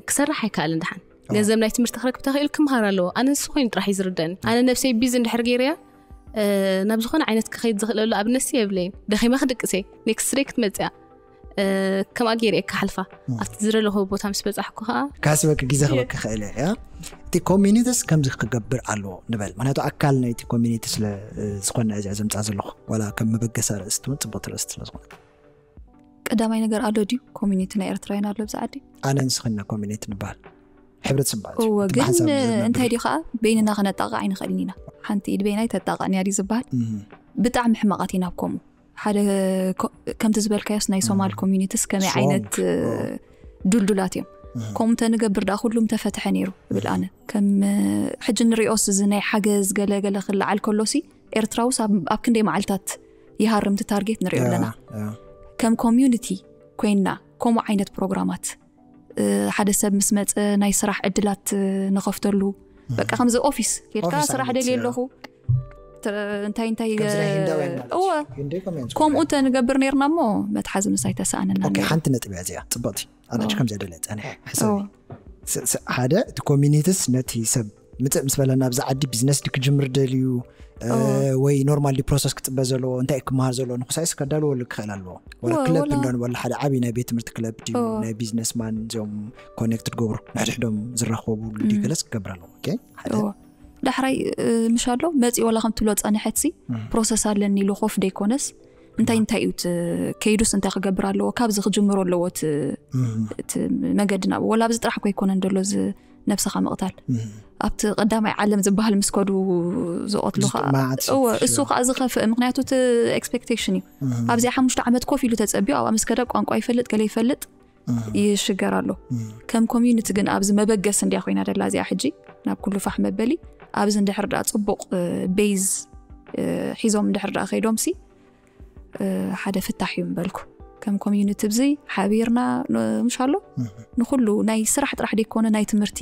ክሰርሕ ኣይከኣልን ደሓን ገንዘብ ናይ ትምህርቲ ክረክብ ተኽእል ክምሃር ኣለዎ ኣነ ንሱ ኮይኑ ጥራሕ እዩ ዝርደኒ ኣነ ነብሰይ ቢዚ እንድሕር ገይረያ ናብ ዝኾነ ዓይነት ክኸይድ ዝኽእለሉ ኣብነሲ የብለይን ደኺማ ክድቅሰ ኔክስት ደይ ክትመፅያ ከምኣ ገይረ እየ ክሓልፋ ኣብቲ ዝደለኹ ቦታ ምስ በፃሕኩ ከዓ ካስበክ ግዜ ክበክ ክእል እያ እቲ ኮሚኒቲስ ከምዚ ክገብር ኣለዎ ንበል ምክንያቱ ኣካል ናይቲ ኮሚኒቲ ስለ ዝኾነ እዚኣ ዘምፃ ዘለኹ ዋላ ከም መበገሲ ኣርእስቲ እውን ፅቡቅ ትርእስቲ ስለ ዝኾነ ቀዳማይ ነገር ኣሎ ድዩ ኮሚኒቲ ናይ ኤርትራውያን ኣሎ ብዛ ዓዲ ኣነ ንስኽና ኮሚኒቲ ንበሃል ሕብረተሰብ ማለት እዩ እወ ግን ብሓንሳብ ዝነብር። እንታይ ድዩ ከዓ በይንና ክነጣቕዕ ኣይንኽእልን ኢና ሓንቲ ኢድ በይናይ ተጣቕዕንያ ድዩ ዝበሃል እም። ብጣዕሚ ሕማቓት ኢና ኣብ ከምኡ ሓደ ኮ- ከምቲ ዝበልካዮስ ናይ ሶማል ኮሚኒቲስ ከመይ ስትሮንግ። ዓይነት እ፣ ድልዱላት እዮም እም። ከምኡ እንተንገብር ደኣ ኩሉም ተፈትሐ ነይሩ እብል ኣነ ከም እ፣ ሕጂ ንሪኦስ እዚ ናይ ሓገዝ ገለገለ ክለዓል ከሎሲ ኤርትራውስ ኣብ ኣብ ክንደይ መዓልታት ይሃርም እቲ ታርጌት ንሪኦ ኣለና ያ፣ ያ። ከም ኮሚዩኒቲ ኮይንና ከምኡ ዓይነት ፕሮግራማት ሓደ ሰብ ምስ መፀ ናይ ስራሕ ዕድላት ንኸፍተሉ በቃ ከምዚ ኦፊስ ኬድካ ኦፊስ ስራሕ ዓይነት፣ ደልየ ኣለኹ ተ- እንታይ እንታይ ከምዚ ናይ ህንዳውያን ማለት እወ እዩ። ህንዲ ኮም እዮም ከምኡ ዝገብሩ። ተንገብር ነርና እሞ መትሓዚ ምሳይ ተሰኣነና ኦኬ፣ ነይሩ። ሓንቲ ነጥቢ እያ እዚኣ ፅብቕቲ ኣነች ከምዚኣ ደለ ፀኒሐ ሕሰብ እወ። ስ- ስ- ሓደ እቲ ኮሚኒቲስ ነቲ ሰብ ምፅእ ምስ በለና ኣብዚ ዓዲ ቢዝነስ ድክጅምር ደልዩ ወይ ኖርማል ፕሮሰስ ክፅበ ዘለዎ እንታይ ክመሃር ዘለዎ ንክሳይስ ከዳልወሉ ክኽእል ኣለዎ። ወላ ክለብ እንዶ ንበሎ ሓደ ዓብዪ ናይ ቤት ትምህርቲ ክለብ ድዩ ናይ ቢዝነስማን እዚኦም ኮኔክት ገብሩ ንሕድሕዶም ዝራኸቡ ድዩ ገለስ ክገብር ኣለዎ። ዳሕራይ ምሽ ኣሎ መፂ ወላ ከም ትብሎ ፀንሐትሲ ፕሮሰስ ኣለኒ ኢሉ ኮፍ ደይኮነስ እንታይ እንታይ እዩ ከይዱስ እንታይ ክገብር ኣለዎ ካብዚ ክጅምሮ ኣለዎ መገዲ ናብ ወላ ኣብዚ ጥራሕ ኮ ይኮነን ደሎ ነብስኻ ምቕታል ኣብቲ ቀዳማይ ዓለም ዝበሃል ምስ ከዱ ዝቐትሉ እሱ ከዓ ዝኸፍእ ምክንያቱ እቲ ኤክስፔክቴሽን እዩ። ኣብዚኣ ሓሙሽተ ዓመት ኮፍ ኢሉ ተፀቢዩ ኣብኣ ምስ ከደ ቋንቋ ይፈልጥ ገለ ይፈልጥ ይሽገር ኣሎ። ከም ኮሚዩኒቲ ግን ኣብዚ መበገስ እንዲያ ኮይና ደላ እዚኣ ሕጂ ናብ ኩሉ ፋሕ መበሊ ኣብዚ እንድሕር ዳ ፅቡቕ ቤዝ ሒዞም እንድሕር ዳ ከይዶም ሲ ሓደ ፍታሕ እዩ ምበልኩ። ከም ኮሚዩኒቲ ብዚ ሓቢርና ምሽ ኣሎ ንኩሉ ናይ ስራሕ ጥራሕ ደይኮነ ናይ ትምህርቲ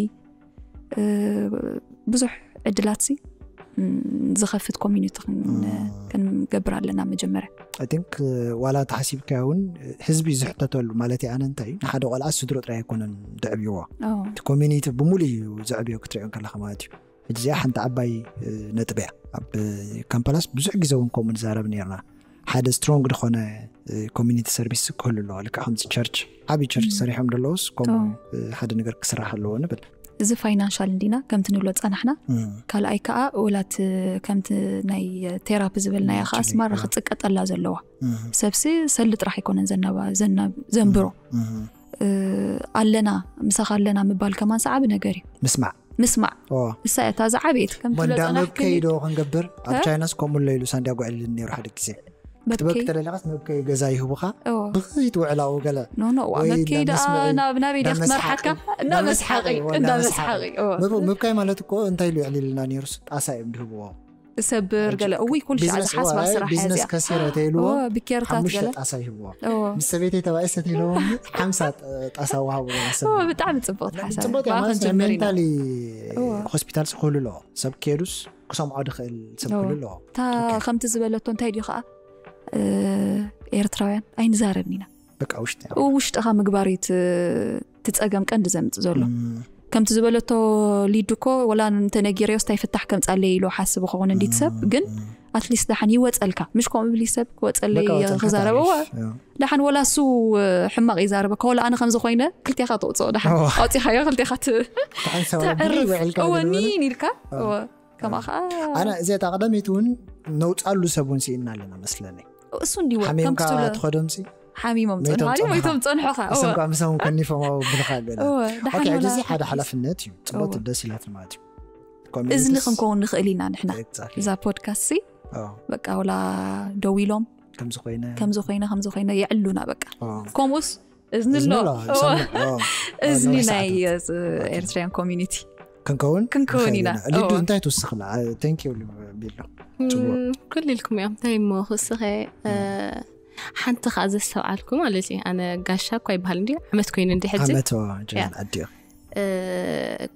ብዙሕ ዕድላት ሲ ዝኸፍት ኮሚኒቲ ክንገብር ኣለና። መጀመርያ I think ዋላ ተሓሲብካ እውን ህዝቢ ዝሕተተሉ ማለት ኣነ እንታይ ንሓደ ቆልዓ ስድሮ ጥራይ ኣይኮነን ዘዕብይዎ እቲ ኮሚኒቲ ብምሉ እዩ ዘዕብዮ ክትሪኦ ከለካ ማለት እዩ። ሕጂ እዚኣ ሓንቲ ዓባይ ነጥብ እያ። ኣብ ካምፓላስ ብዙሕ ግዜ እውን ከምኡ ንዛረብ ነርና። ሓደ ስትሮንግ ዝኾነ ኮሚኒቲ ሰርቪስ ክህሉ ኣለዎ። ልክዕ ከምዚ ቸርች ዓብዪ ቸርች ሰሪሖም ዘለውስ ከምኡ ሓደ ነገር ክስራሕ ኣለዎ ንብል። እዚ ፋይናንሻል እንዲና ከምቲ ንብሎ ጸናሕና። ካልኣይ ከዓ ወላት ከምቲ ናይ ቴራፒ ዝበልናያ ከዓ ስማራ ክትጥቀጠላ ዘለዋ ሰብሲ ሰሊ ጥራሕ ኣይኮነን ዘናባ ዘንብሮ ኣለና ምሳኻ ኣለና ምባል ከማን ሰዓቢ ነገር እዩ። ምስማዕ ምስማዕ እሳ እታ ዝዓበየት ከምቲ እንዳ መብከይ ዶ ክንገብር ኣብ ቻይናስ ከምኡ ኣሎ ኢሉ ሳንዲያጎ ዕልል ነይሩ ሓደ ግዜ ክትበኪ ተደሊኻስ መብከይ ገዛ ይህቡኻ ብኽይት ውዕላዊ ገለ ኖ ኖ ዋ መብከይ ደኣ ናብ ናበይ ድያ ክትመርሓካ እንዳ መስሓቂ እንዳ መስሓቂ መብካይ ማለት እኮ እንታይ ኢሉ የዕሊልና ነይሩስ ጣሳ እዮም ድህብዎ ሰብር ገለ እውይ ኩሉ ሻዕ ዝሓስባ ስራሕ እያ ቢዝነስ ከሲረ ተይልዎ ብኬርታት ገለ ጣሳ ይህብዎ ምስ ሰበይተይ ተባኢሰ ተይልዎ ሓምሳ ጣሳ ወሃቡ ሰብ ብጣዕሚ ፅቡቅ ሓሳብ ጀመሪና ሆስፒታል ስክህሉ ኣለዎ ሰብ ከዱስ ክሰምዖ ድኽእል ሰብ ክህሉ ኣለዎ እታ ከምቲ ዝበለቶ እንታይ ድዩ ከዓ ኤርትራውያን ኣይንዛረብን ኢና በቃ ውሽጢ ውሽጥኻ ምግባር እዩ ትፀገም ቀንዲ ዘምፅ ዘሎ ከምቲ ዝበለቶ ሊዱ እኮ ወላ እንተነጊረዮስ እንታይ ፍታሕ ከምፃለይ ኢሉ ሓስብ ክኸውን እንዲት ሰብ ግን ኣትሊስት ደሓን ይወፀልካ ምሽ ከምኡ ብሊ ሰብ ክወፀለይ ክዛረበዋ ደሓን ወላ እሱ ሕማቕ ይዛረበካ ወላ ኣነ ከምዚ ኮይነ ክልቴኻ ተውፅኦ ደሓን ኣውፂኻዮ ክልቴኻ ተዕርፍ ኒን ኢልካ ከማኻ ኣነ እዚኣ ቀዳመይቲ እውን ነውፃሉ ሰብ እውን ስኢና ኣለና መስለኒ እሱ እንዲወ ሓሚምካ ትኸዶምሲ ሓሚሞም ፀንሖ ሞይቶም ፀንሖ ከዓ እሶም ከዓ ምሳም ከኒፎም ኣብብልካ ገለ ሕጂ ሓደ ሓላፍነት እዩ ፅቡቅ ደስ ኢላትኒ ማለት እዩ እዝኒ ክንከውን ንኽእል ኢና ንሕና እዛ ፖድካስት ሲ በቃ ወላ ደው ኢሎም ከምዚ ኮይነ ከምዚ ኮይነ የዕሉና በቃ ከምኡስ እዝኒ ኣሎ እዝኒ ናይ ኤርትራያን ኮሚኒቲ ክንከውን ክንከውን ኢና ልዱ እንታይ ትውስኽላ ቴንኪዩ ቢሎ ኩሉ ኢልኩም እዮም እንታይ እሞ ክስኸ ሓንቲ ከዓ ዘስተውዓልኩ ማለት እዩ ኣነ ጋሻ እኳ ይበሃል እንዲ ዓመት ኮይኑ እንዲ ሕጂ ዓመት ጀን ዓዲ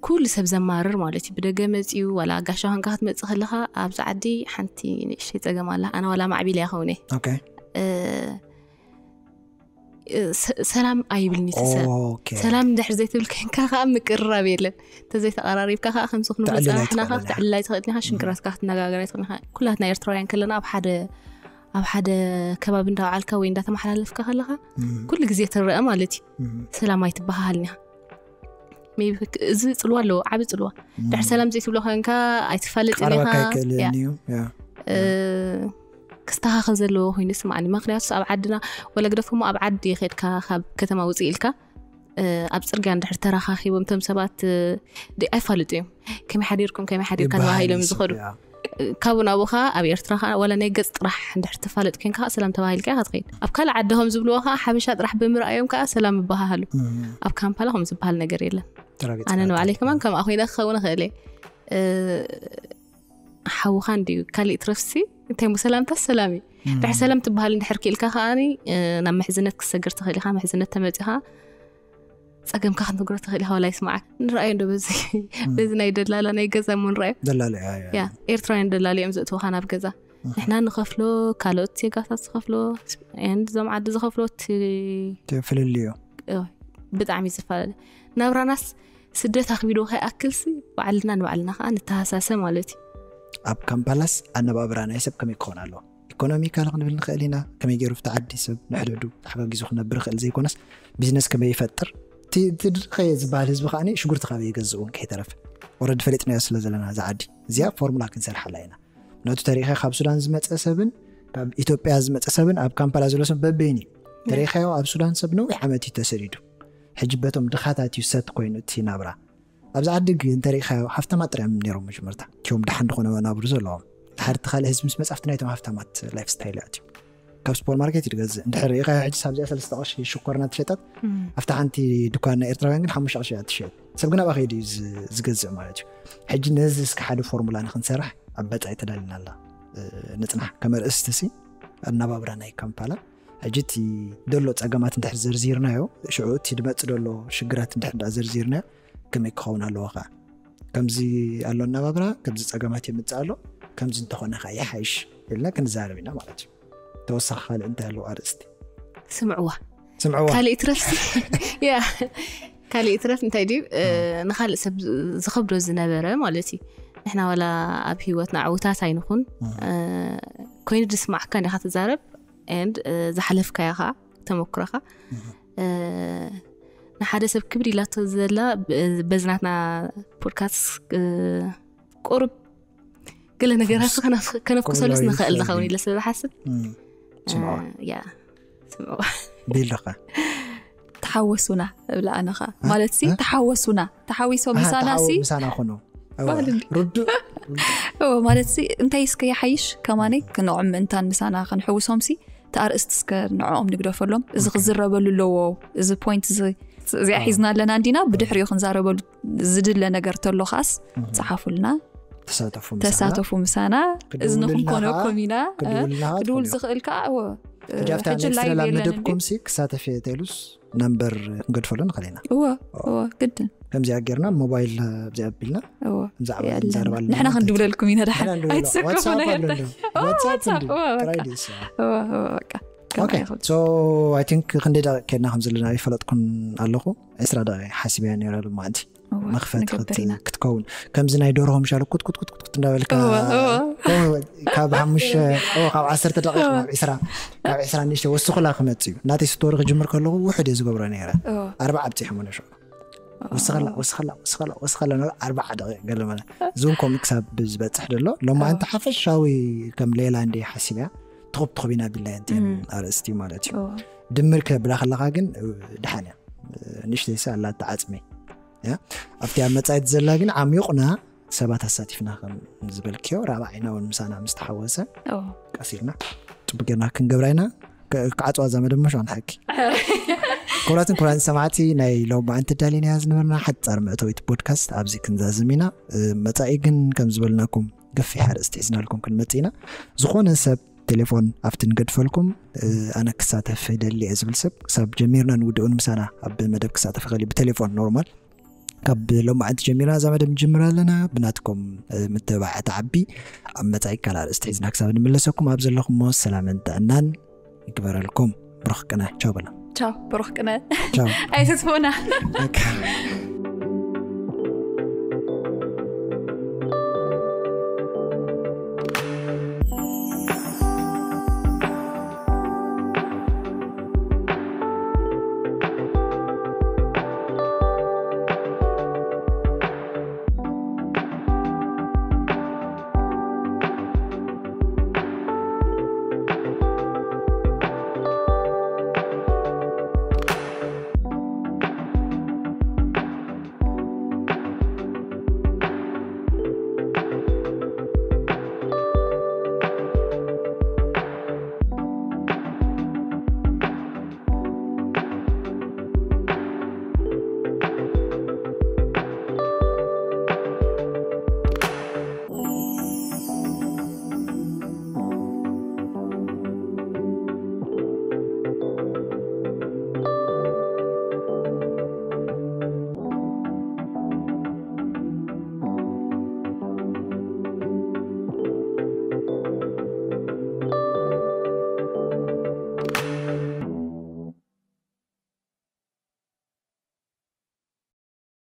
ኩሉ ሰብ ዘማርር ማለት እዩ ብደገ መፅዩ ዋላ ጋሻ ኮንካ ክትመፅእ ከለካ ኣብዚ ዓዲ ሓንቲ ንእሽተይ ፀገም ኣላ ኣነ ዋላ ማዕቢል እያ ከውነ ሰላም ኣይብልኒ ትሰብ ሰላም እንድሕር ዘይትብል ከንካ ከዓ ምቅርራብ የለን እንተዘይተቀራሪብካ ከዓ ከምዚ ክንብሎ ፀናሕና ከዓ ክትዕልላ ይትኽእል ኢኻ ሽንግራትካ ክትነጋገር ይትኽእል ኢኻ ኩላትና ኤርትራውያን ከለና ኣብ ሓደ ኣብ ሓደ ከባቢ እንዳውዓልካ ወይ እንዳተመሓላለፍካ ከለካ ኩሉ ግዜ ትረአ ማለት እዩ ሰላም ኣይትበሃሃልን ኢኻ እዚ ፅልዋ ኣለዎ ዓብ ፅልዋ ድሕር ሰላም ዘይትብሎ ኮንካ ኣይትፋለጥን ኢኻ ክስተኻኸል ዘለዎ ኮይኑ ስማዕኒ ምክንያቱ ኣብ ዓድና ወላ ግደፍሞ ኣብ ዓዲ ከድካ ካብ ከተማ ውፅእ ኢልካ ኣብ ፅርግያ እንድሕር ተራኻኺቦም ቶም ሰባት ኣይፋልጡ እዮም ከመይ ሓዲርኩም ከመይ ሓዲርካ ተባሂሎም ዝኸዱ ካብኡ ናብኡ ከዓ ኣብ ኤርትራ ከዓ ዋላ ናይ ገፅ ጥራሕ እንድሕር ትፋለጥ ኮንካ ከዓ ሰላም ተባሂልካ ኢካ ትኸይድ ኣብ ካልእ ዓዲ ከም ዝብልዎ ከዓ ሓበሻ ጥራሕ ብምርኣዮም ከዓ ሰላም ይበሃሃሉ ኣብ ካምፓላ ከም ዝበሃል ነገር የለን ኣነ ንባዕለይ ከማን ከምኣ ኮይነ ክኸውን እኽእል እየ ሓውኻ እንድዩ ካሊእ ትረፍሲ እንታይ ሞ ሰላምታ ሰላም እዩ ድሕር ሰላም ትበሃል እንድሕር ክኢልካ ከዓኒ ናብ ምሕዝነት ክሰግር ትኽእል ኢኻ ምሕዝነት ተመፂኻ ፀገምካ ክትነግሮ ትኽእል ኢኻ ዋላ ይስማዓክ ንረኣዮ እንዶ በዚ በዚ ናይ ደላላ ናይ ገዛ እሞ ንረኣዮ ደላላ እያ እያ ያ ኤርትራውያን ደላላ እዮም ዘእትወኻ ናብ ገዛ ንሕና ንኸፍሎ ካልኦት ዜጋታት ዝኸፍሎ and ዞም ዓዲ ዝኸፍሎ እቲ ፍልልዮ ብጣዕሚ ዝፈላለ ናብራናስ ስደት ኣኽቢዶ ከይኣክልሲ ባዕልና ንባዕልና ከዓ ንተሃሳሰ ማለት እዩ። ኣብ ካምፓላስ ኣነባብራ ናይ ሰብ ከመይ ክኸውን ኣለዎ? ኢኮኖሚካል ክንብል ንኽእል ኢና። ከመይ ገይሩ ፍቲ ዓዲ ሰብ ንሕድሕዱ ተሓጋጊዙ ክነብር ይኽእል ዘይኮነስ ቢዝነስ ከመይ ይፈጥር፣ እቲ እቲ ድርኸየ ዝበሃል ህዝቢ ከዓኒ ሽጉርቲ ካበይ ይገዝእ እውን ከይተረፈ ኦረዲ ፈሊጥናዮ ስለ ዘለና እዛ ዓዲ እዚኣ ፎርሙላ ክንሰርሓላ ኢና። ነቱ ተሪኸ ካብ ሱዳን ዝመፀ ሰብን ካብ ኢትዮጵያ ዝመፀ ሰብን ኣብ ካምፓላ ዘሎ ሰብ በበይን እዩ ተሪኸዮ። ኣብ ሱዳን ሰብ ነዊሕ ዓመት እዩ ተሰዲዱ። ሕጂ በቶም ድኻታት እዩ ሰት ኮይኑ እቲ ናብራ። ኣብዚ ዓዲ ግን እንተሪኢኻዮ ሃፍታማት ጥራይ እዮም ነይሮም መጀመርታ እቲኦም ደሓን ዝኾነ መናብሩ ዘለዎም። ድሓር እቲ ካልእ ህዝቢ ምስ መፃ ኣብቲ ናይቶም ሃፍታማት ላይፍ ስታይል ኣትዩ ካብ ሱፐርማርኬት እዩ ዝገዝእ። እንድሕር ሪኢኻዮ ሕጂ ኣብዚኣ ሰለስተ ቅርሺ ሽኮር እናተሸጠት ኣብታ ሓንቲ ድኳን ናይ ኤርትራውያን ግን ሓሙሽተ ቅርሺ እያ ትሸጥ። ሰብ ግን ኣብኣ ከይዱ እዩ ዝ- ዝገዝእ ማለት እዩ። ሕጂ ነዚ እስከ ሓደ ፎርሙላ ንክንሰርሕ ኣብ መጻኢ ተዳሊና ኣላ። እ፣ ንጽናሕ ከም ኣርእስቲ ሲ ኣነባብራ ናይ ካምፓላ። ሕጂ እቲ ደሎ ጸገማት እንድሕር ዘርዚርናዮ ሽዑ እቲ ድመጽእ ደሎ ሽግራት እንድሕር ደኣ ዘርዚርናዮ ከመይ ክኸውን ኣለዎ ከዓ ከምዚ ኣሎ ኣነባብራ ከምዚ ጸገማት የምጽእ ኣሎ ከምዚ እንተኾነ ከዓ ይሓይሽ ኢልና ክንዛረብ ኢና ማለት እዩ። ተወሳኺ ካልእ እንታይ ኣለዎ ኣርእስቲ? ስምዕዋ ስምዕዋ ካልእ ይትረፍሲ ያ ካልእ ይትረፍ እንታይ ድዩ እ፣ ንኻልእ ሰብ ዝኸብዶ ዝነበረ ማለት እዩ። ንሕና ዋላ ኣብ ህይወትና ዕውታት ኣይንኹን እ፣ ኮይኑ ዝስማዕካ እንዲኻ ትዛረብ and እ፣ ዝሓለፍካዮ ከዓ ተመክሮኻ እ፣ ንሓደ ሰብ ክብድ ኢላቶ ዘላ ብ- በዝናትና ፖድካስት እ፣ ቁርብ ገለ ነገራት ከነፍ- ከነፍኩሰሉስ ቁሩብ ንኽእል ይኽእል ንኸውን እዩ። ኢለ ስለ ዝሓስብ እም፣ ስምዕዋ እ፣ ያ ስምዕዋ ቢልኻ ተሓወሱና እብላ ኣነ ኸዓ ማለት ሲ ተሓወሱና ተሓዊሶም ምሳና ሲ ምሳና ኮኑ ባህል እንዲ- ርዱእ እዎ፣ ማለት ሲ እንታይ እስከ ይሓይሽ ከማነይ ክንዖም ምእንታን ምሳና ክንሕውሶም ሲ እቲ ኣርእስቲ እስከ ንዕኦም ንግደፈሎም። እዚ ክዝረበሉ ኣለዎ፣ እዚ ፖይንት እዚ እዚኣ ሒዝና ኣለና እንዲና ብድሕሪኡ ክንዛረበሉ ዝድለ ነገር ተሎ ከዓስ ጸሓፉልና፣ ተሳተፉ ምሳና። ተሳተፉ ምሳና። ክድውሉልና እዝንኹም ኸዓ- ኮነኩም ኢና እ፣ ክድውሉልና ኸዓ ክድውል ትኽእሉ። ዝኽእል ከዓ እዎ፣ እ፣ ሕጂ ኣብታ ሕጂ ናይ ላይቭ ስለላ የለን መደብኩም ሲ ክሳተፍ እየ ተሉስ ነምበር ክንገድፈሉ ንኽእል ኢና። እዎ እዎ ግድን ከምዚኣ ጌርና ሞባይል ኣብዚኣ ኣቢልና እዎ ብዛዕባ የለን። ንዛረብ ኣለና ንሕና ማለት እዩ። ክንድውለልኩም ኢና ደሓን ንሕና ንድውሎ። ኣይትሰከፉ ዋትሳፕ ናይ ኣሎ ሕርታ እንዶ። እዎ፣ ዋትሳፕ ዋትሳፕ እንዲ። እዎ፣ በቃ። ጥራይ ድዩ እሱ? እዎ እዎ በቃ ኦኬ ከምኣ ይኹን። ሶ ኣይ ቲንክ ክንደይ ደቂቕ ከድና ከም ዘለና ይፈለጥኩን ኣለኹ። ዕስራ ደቂቕ ሓሲበያ ነይረ ሎማዓንቲ እዎ፣ መኽፈቲ ንገብር ክት- ኢና። ክትከውን ከምዚ ናይ ደርሆ ምሻሉ ኩት ኩት ኩት ኩት እንዳበልካ እዎ፣ እዎ። ከምኡ ካብ ሓሙሽተ እዎ፣ ካብ ዓሰርተ ደቂቕ ናብ ዕስራ ካብ ዕስራ ንሽተ ወስኹላ ክመጽእ እዩ። ናተይ ስቶሪ ክጅምር ከለኹ ውሕድ እየ ዝገብሮ ነይረ። እዎ። ኣርባዓ ኣብፂሖም ነሾ ወስኸላ ወስኸላ ወስኸላ ወስኸላ ናብ ኣርባዓ ደቂቕ ገለ መለ ዙም ኮሚክ ክሳብ ዝበፅሕ ደሎ ሎማዓንቲ ሓፈሻዊ ከም ሌላ እንደ ሓሲብ እያ ትኹብ ትኹብ ኢና ቢላ እንትን ኣርእስቲ ማለት እዩ። እዎ። ድምር ከብላ ከለኻ ግን እ፣ ድሓን እያ ንእሽተይ ሲ ኣላ ተዓፅመይ እያ። ኣብቲ ኣብ መፃኢት ዘላ ግን ዓሚቑና ሰባት ኣሳቲፍና ከም ዝበልክዮ ራብዓይና እውን ምሳና ምስ ተሓወሰ እዎ። ቀሲልና ፅቡቅ ጌርና ክንገብራ ኢና። ክ- ክዓፅዋ እዛ መደብ መሽ ንሓቂ ክቡራትን ክቡራትን ሰማዕቲ ናይ ሎማዓንቲ ዳሊናያ ዝነበርና ሓፃር መእተዊት ፖድካስት ኣብዚ ክንዛዝም ኢና። እ፣ መፃኢ ግን ከም ዝበልናኩም ገፊሕ ኣርእስቲ ሒዝናልኩም ክንመፅእ ኢና። ዝኾነ ሰብ ቴሌፎን ኣብቲ ንገድፈልኩም እ፣ ኣነ ክሳተፍ ይደሊ እየ ዝብል ሰብ ክሳብ ጀሚርና ንውድኡን ምሳና ኣብ መደብ ክሳተፍ ይኽእል እዩ ብቴሌፎን ኖርማል ካብ ሎማዓንቲ ጀሚርና እዛ መደብ ንጅምር ኣለና። ብናትኩም እ፣ ምትብባዕ ተዓቢ ኣብ መፃኢ ካልእ ኣርእስቲ ሒዝና ክሳብ ንምለሰኩም ኣብ ዘለኹሞ ሰላምን ጥዕናን ይግበረልኩም። ብሩኽ ቅነ ቻው በላ። ቻው ብሩኽ ቅነ ቻው ኣይትጥፉና። በቃ።